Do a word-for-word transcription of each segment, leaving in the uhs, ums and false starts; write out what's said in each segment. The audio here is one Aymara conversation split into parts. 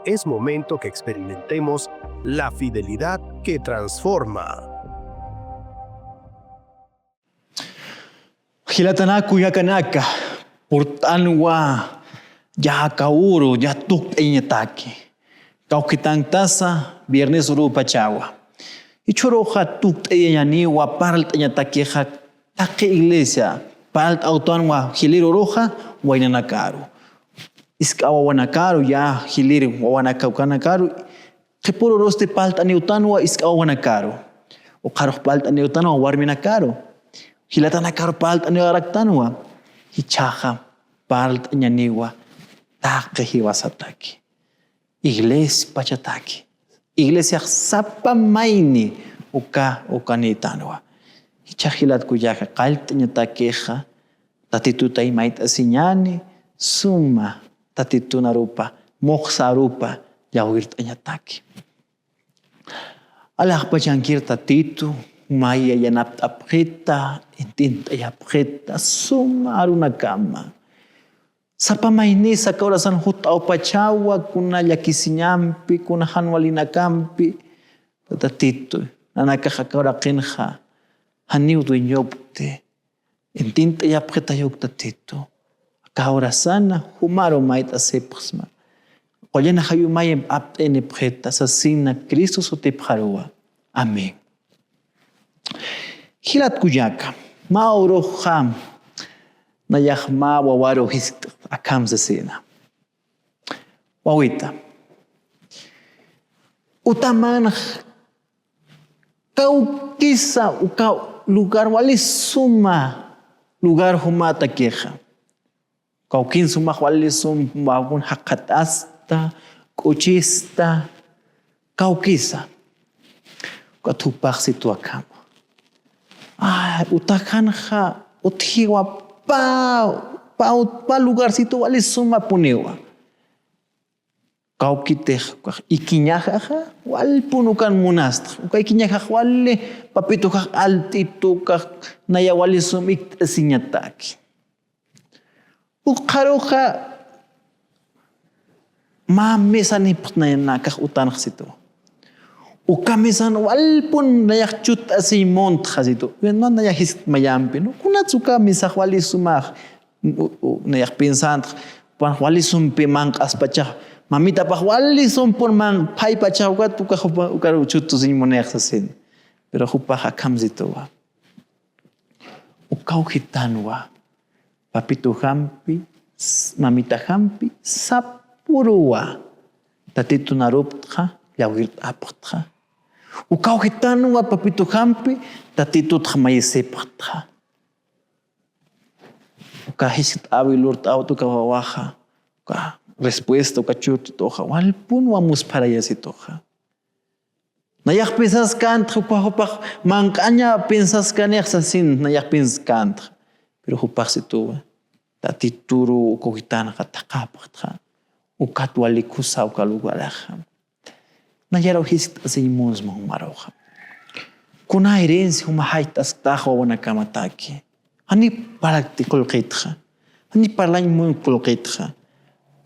Es momento que experimentemos la fidelidad que transforma. Jilatanaka kullakanaka, purt'anwa ya aka uru, ya tukt'ayañataki. Kawkitankatasa viernes urupachawa. Jichhüruxa tukt'ayañaniwa parlt'añatakixa taqi iglesia, parlt'awtanwa jilïr uruxa waynanakaru. Isk'a wawanakaru ya jilïr wawanaka ukanakaru, qhipürurusti parlt'aniwtanwa isk'a wawanakaru. Ukxarux parlt'aniwtanwa warminakaru. Jilatanakaru parlt'aniwaraktanwa. Jichhaxa parlt'añaniwa taqi jiwasataki. Iglesia pachataki. Iglesiax sapa mayni uka, ukanïtanwa. Jichhax jilat kullaka qallt'añatakixa, Tatitutay mayt'asiñani, suma Tatitun arupa, muxsa arupa llawirt'añataki. Alaxpachankir Tatitu, maya yanapt'apxita, intint'ayapxita, suma arunakama. Sapa maynisa aka urasan jutt'awpachawa, kuna llakisiñampi, kuna jan walinakampi, Tatitu, nanakax aka uraqinxa, janiw dueñopkti, intint'ayapxitayuk Tatitu. Aka urasana, jumaru mayt'asipxsma. Qullana jayumayamp apt'ayanipxita, sasina Cristo sutipxaruwa. Amén. Jilat kullaka, mä uruxa, nayax mä wawaru jiskt'xt akham sasina. Wawita. Utamanx kawkisa uka lugar wali suma lugar jumatakixa. Kawkin sumax wali sum wawun jaqat'asta, k'uchista, kawkisa. Ukat jupax situ akham. Ay, utajanxa, utjiwa pä, pä, pä lugarsitu wali sumapuniwa. Kawkitix, ukax ikiñajaxa, walpun ukan munastx. Uka ikiñajax wali, papitujax alt'itu, ukax naya wali sum ikt'asiñataki. Ukxaruxa mä mesanipxta nanakax utanxsitu. Uka mesan walpun nayax chutt'asiñ muntxasitu. No, nayax jiskt'ayampi, ¿no? Kunats uka mesax wali sumax, u, u, nayax piensantx, jupax wali sumpi manq'aspachax, mamitapax wali sumpun man, phaypachax ukat, ukax jupa, ukaru chuttusiñ munix sasin. Pero jupax akhamsituwa. Uka kawkitanwa, papitujampi, s-, mamitajampi, sapüruwa, Tatitun arupxtxa, llawirt'apxtxa. Uka kawkitanwa, papitujampi, Tatitutx mayisipxtxa. Uka jiskt'äwi lurt'awt uka wawaxa, uka respuesta, uka chutt'uxa, walpunwa muspharayasituxa. Nayax pensaskantx, uka jupax manq'aña pensaskanix sasin, nayax pensaskantx. Pero jupax situwa, Tatituru uka kawkitanxa thaqhapxtxa, ukat wali kusa uka lugaraxa. Nayaru jiskt'asiñ munsma jumaruxa. Kuna herencia juma jayt'asktax wawanakamataki. Jani parlt'añ qullqitxa. Jani parlañ mun qullqitxa.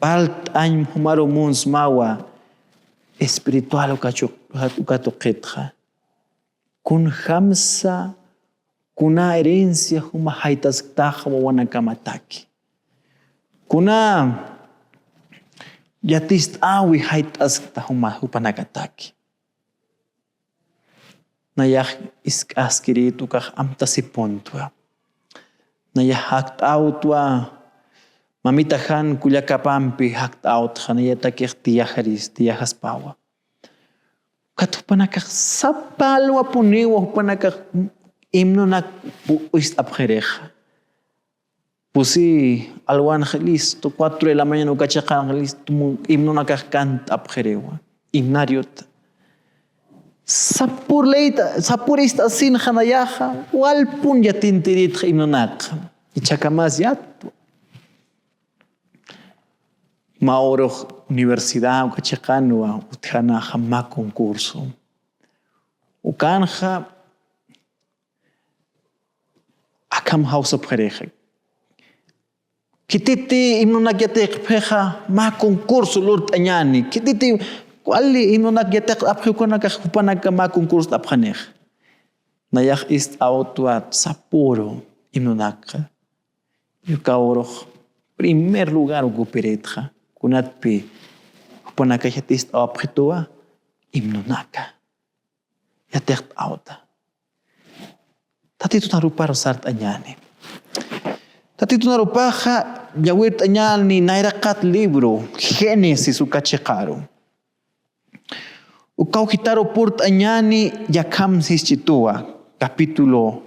Parlt'añ jumaru munsmawa espiritual uka chu-, uka tuqitxa. Kunjamsa, kuna herencia juma jayt'asktax wawanakamataki. Kuna yatist'äwi jayt'askta juma jupanakataki. Nayax isk'askirït ukax amtasipuntwa. Nayax jakt'awtwa, mamita jan kullakapampi jakt'awtxa, nayatakix tiyajaris, tiyajaspawa. Ukat jupanakax sapa alwapuniwa, jupanakax himnonak pu-, ist'apxirixa. Pusi alwanx listo, cuatro de la mañana uka chiqanx listo, mu-, himnonakax cant'apxiriwa, himnariota. Sapür leyta, sapür ist'asinxa nayaxa, walpun yatintiritx himnonakxa. Ichhakamas yatwa. Mä urux universidad uka chiqanwa utjanaxa mä concurso. Ukanxa akham jawsapxirixa. Khititi himnonak yatiqpxixa mä concurso lurt'añäni. Khititi wali himnonak yatiqt'apxi ukanakax jupanaka mä concurso t'apxanix. Nayax ist'awtwa Sapporo himnonakxa. Uka urux primer lugar ukupirïtxa. Kunatpi jupanakax yatist'awapxituwa himnonaka. Yatiqt'awta. Tatitun aruparu sart'añäni. Tatitun arupaxa llawirt'añäni nayraqat libro Génesis uka chiqaru. Uka awjitaru purt'añäni, yakham sischituwa, capítulo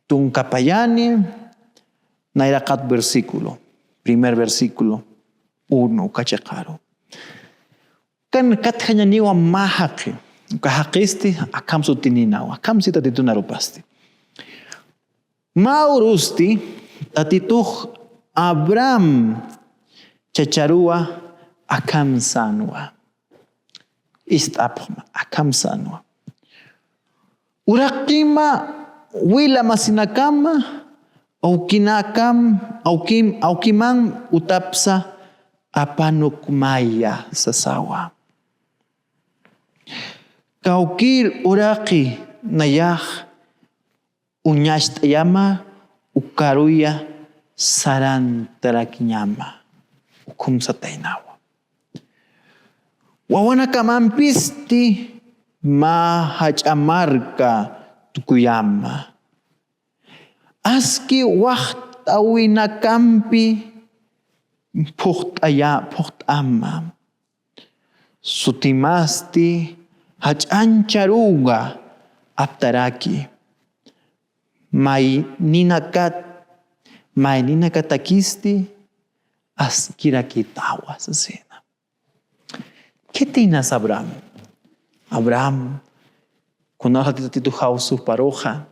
tunka payani, nayraqat versículo, primer versículo, uno, uka chiqaru. Kan katjañaniwa mä jaqi, uka jaqisti akham sutininawa, akham si Tatitun arupasti. Mä urusti Tatitux Abraham chacharuwa akham sänwa. Ist'apxma, akham sänwa. Uraqima wila masinakama, awkinakam, awkim, awkiman utapsa apanukmaya sasawa. Kawkïr uraqi nayax uñacht'ayama, ukaruya sarantarakiñama, ukhum sataynawa. Wawanakamampisti mä jach'a marka tukuyama. Aski waxt'awinakampi phuqt'aya-, phuqt'ama. Sutimasti jach'añcharuwa aptaraki. Mayninakat, mayninakatakisti askirakitawa sasina. Khitinas Abraham? Abraham, kunarati Tatitux jawsuparuxa,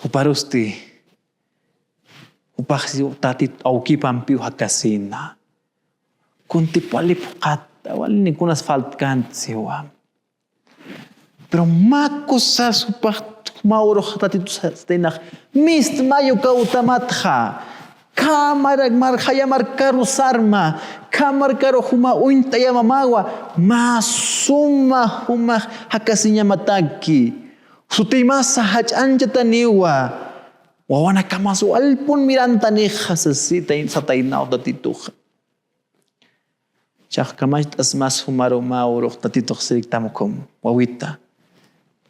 juparusti, jupax si Tatit awkipampiw jakasina. Kuntip wali phuqhata, wali nikunas faltkänti siwa. Pero mä cosas jupax mä urux Tatitux sataynax, mist mayu kawtamatxa, khä mar-, mar-, jaya markaru sarma, khä markaru juma uñt'ayamamäwa, mä suma jumax jakasiñamataki. Sutimasa jach'añchataniwa, wawanakamas walpun mirantanixa sasi tay-, sataynaw Tatituxa. Chax kamacht'as mas jumaru mä urux Tatitux siriktam ukhum, wawita,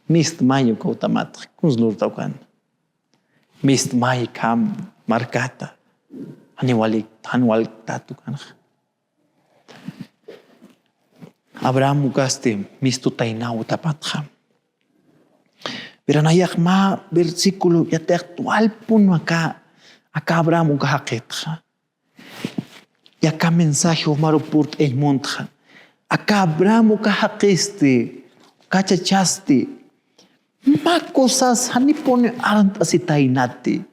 mist mayu kawtamatxa, kuns lurtawkan. Mist may kham markata, jani walik, jan walik tatukanxa. Abraham ukasti mistutaynaw utapatxa. Pero nayax mä versículo yatiqtwa walpun aka, aka Abraham uka jaqitxa. Yaka mensaje jumaru purt'añ muntxa. Aka Abraham uka jaqisti, uka chachasti, mä cosas janipuni arnt'asitaynati.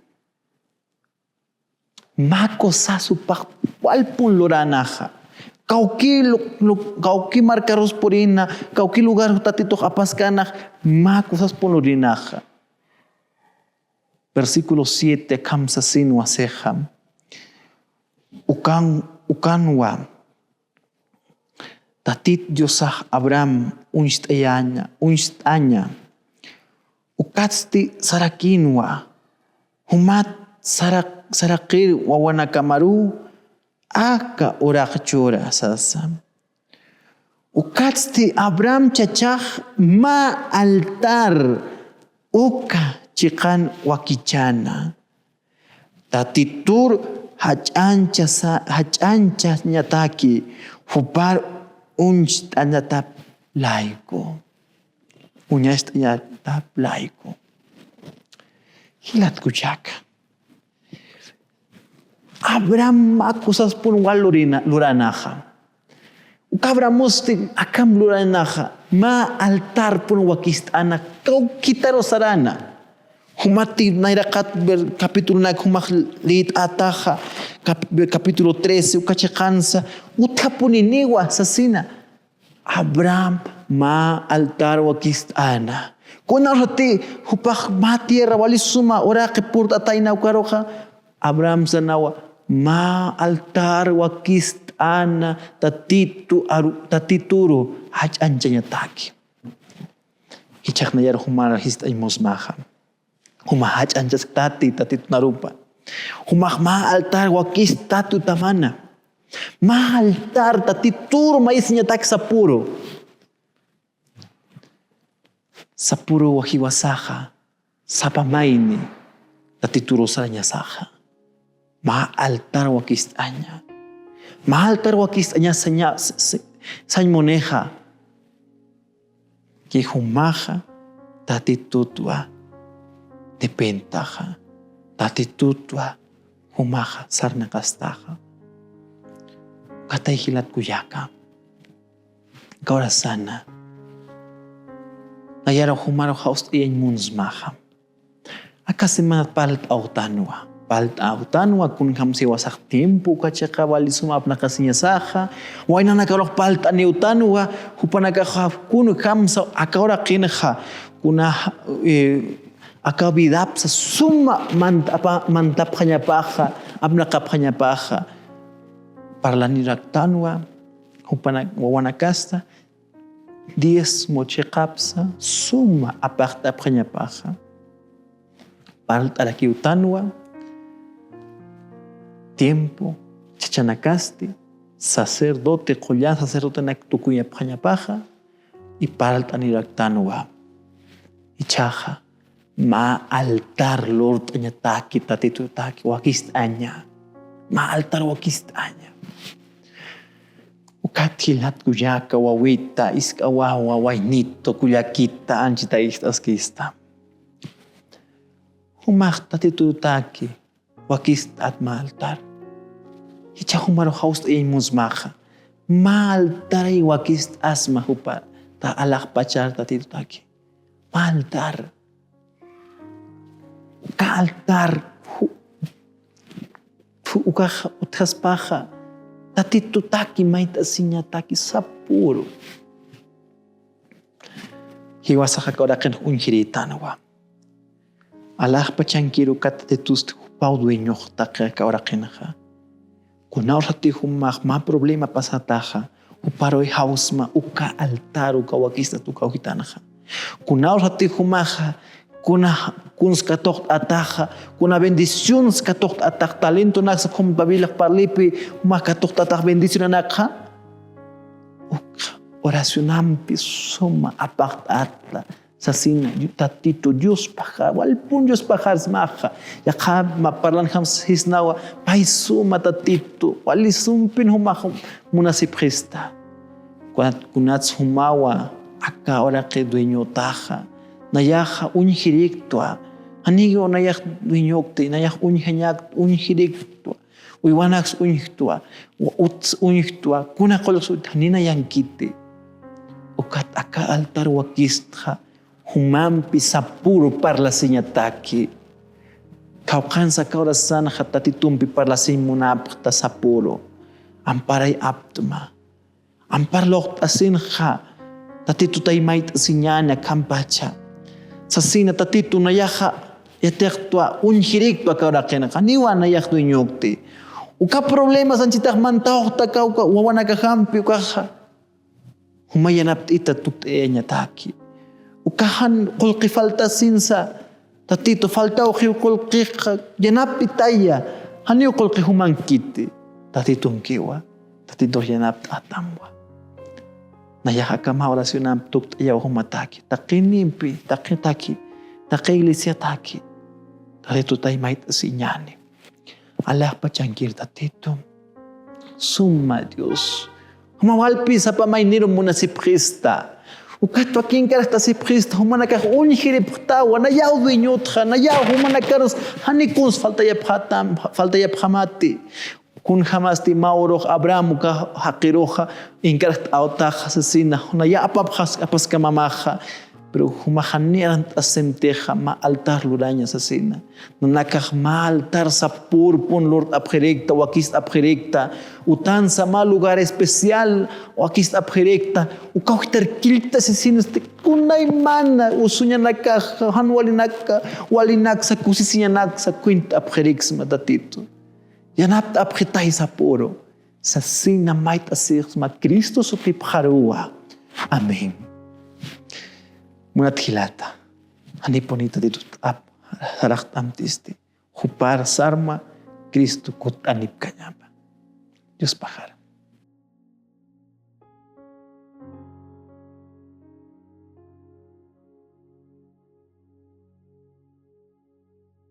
Mä cosas jupax walpun luranaxa. Kawki lu-, lu-, kawki markarus purina, kawki lugar Tatitux apaskanax, mä cosas pun lurinaxa. Versículo siete akham sasin wasixa. Ukan, ukanwa. Tatit Diosax Abraham uñst'ayaña, uñst'aña. Ukatsti sarakinwa. Jumat sara-, saraqir wawanakamaru aka uraqchura sasa. Ukatsti Abraham chachax mä altar uka chiqan wakichana. Tatitur jach'anchasa-, jach'anchañataki jupar uñst'añatap layku. Uñast'añatap layku. Jilat kuchaka. Abraham mä cosas pun wal lurina-, luranaxa. Uka Abrahamusti akham luranaxa, mä altar pun wakist'ana, kawkitaru sarana. Jumati nayraqat ver-, capítulonak jumax lït'ataxa, cap-, capítulo trece, uka chiqansa, utjapuniniwa sasina. Abraham mä altar wakist'ana. Kunarati jupax mä tierra wali suma uraqi purt'atayna ukaruxa, Abraham sanawa, mä altar wakist'ana tatitu aru, tatituru jach'añchañataki. Jichhax nayar jumar jist'añ musmaxa. Juma jach'añchas tati, tatitun arupa. Jumax mä altar wakist'atu tamana. Mä altar tatituru maysiñatak sapuru. Sapuru wajiwasaxa, sapa mayni, tatituru sarañasaxa. Mä altar wakist'aña. Mä altar wakist'aña saña, s-, s-, sañ munixa. Ki jumaxa, tatitutwa, dependtaxa, tatitutwa, jumaxa, sarnaqastaxa. Ukatay jilat kullaka. Aka urasana. Nayarux jumarux jawst'ayañ munsmaxa. Aka semanat parlt'awtanwa. Parlt'awtanwa kunjams jiwasax tiempo uka chiqa wali suma apnaqasiñasaxa. Waynanakarux parlt'aniwtanwa. Jupanakaxa kunjamsa aka uraqinxa. Kuna, eh, aka vidapsa suma mantapa-, mantapxañapaxa, apnaqapxañapaxa. Parlaniraktanwa. Jupanak wawanakasta diezmo chiqapsa suma apaqt'apxañapaxa. Parlt'arakiwtanwa, tiempo chachanakasti, sacerdote, qullan sacerdotenak tukuyapxañapaxa, y parlt'aniraktanwa. Jichhaxa, mä altar lurt'añataki, tatitutaki, wakist'aña. Mä altar wakist'aña. Ukat jilat kullaka, wawita, isk'a wawa, waynita, kullakita, anchhita ist'askista. Jumax tatitutaki, wakist'at mä altar. Jichha jumarux jawst'ayañ musmaxa. Mä altaray wakist'asma jupa, ta alaxpachar tatitutaki. Mä altar. Uka altar, ju-, ju-, ukax utjaspaxa, tatitutaki mayt'asiñataki sapuru. Jiwasaxa aka uraqinx uñjirïtanwa. Alaxpachankir ukat tatitust jupaw dueñox taqi aka uraqinxa. Kuna ursati jumax mä problema pasataxa, juparuy jawsma uka altar, uka wakistat, uka ujitanxa. Kuna ursati jumaxa, kuna kuns katuqt'ataxa, kuna bendiciones katuqt'atax, talentonaksa, como Bibliax parlipi, jumax katuqt'atax bendicionanakxa. Uka oracionampi suma apaqt'ata, sasina, Tatitu Diospaxa, walpun Diospaxarsmaxa. Yaqha mä parlanjams sisnawa, pay suma Tatitu, wali sumpin jumax munasipxista. Kuna-, kunats jumawa aka uraqi dueñotaxa, nayaxa uñjiriktwa, janiw nayax dueñokti, nayax uñjañakt, uñjiriktwa. Uywanaks uñjtwa, wa-, uts uñjtwa, kuna qullqs uñjtwa, janiw nayankiti. Ukat aka altar wakistxa, jumampi sapuru parlasiñataki. Qawqhansa aka urasanxa Tatitumpi parlasiñ munapxta sapuru. Amparay aptma. Ampar luqt'asinxa, Tatitutay mayt'asiñäni akhampacha. Sasina Tatitu nayaxa yatiqtwa, uñjiriktwa aka uraqinxa, janiwa nayax dueñokti. Uka problemas anchhitax mantawxta aka uka wawanakajampi ukaxa. Juma yanapt'ita tukt'ayañataki. Uka jan qullqi faltasinsa, Tatitu, faltawxiw qullqixa, yanapt'itaya, janiw qullqi jumankiti. Tatitunkiwa, Tatitux yanapt'atamwa. Nayax aka mä oracionamp tukt'ayaw jumataki, taqinimpi, taqitaki, taqi iglesiataki, Tatitutay mayt'asiñäni. Alaxpachankir Tatitu. Suma Dios. Juma walpi sapa maynirum munasipxista. Ukatwa kinkarxtasipxista, jumanakax uñjiripxtawa, nayaw dueñotxa, nayaw jumanakarus jani kuns faltayapxatam-, faltayapxamati. Kunjamasti mä urux Abraham uka jaqiruxa, inkarxt'awtaxa sasina, naya apapxas-, apaskamamaxa, Pero juma jani arant'asimtixa mä altar luraña sasina. Nanakax mä altar sapürpun lurt'apxirikta, wakist'apxirikta. Utansa mä lugar especial wakist'apxirikta. Ukaw jitar killkta sasina, este, kunaymana usuñanakax, jan walinaka, walinaksa, kusisiñanaksa cuent'apxiriksma Tatitu. Yanapt'apxitay sapüru. Sasina mayt'asixsma Cristo sutipxaruwa. Amén. Munat jilata, janipunï Tatitut sarxt'amtisti, jupar sarma Cristo kutt'anipkañapa. Dios pajar.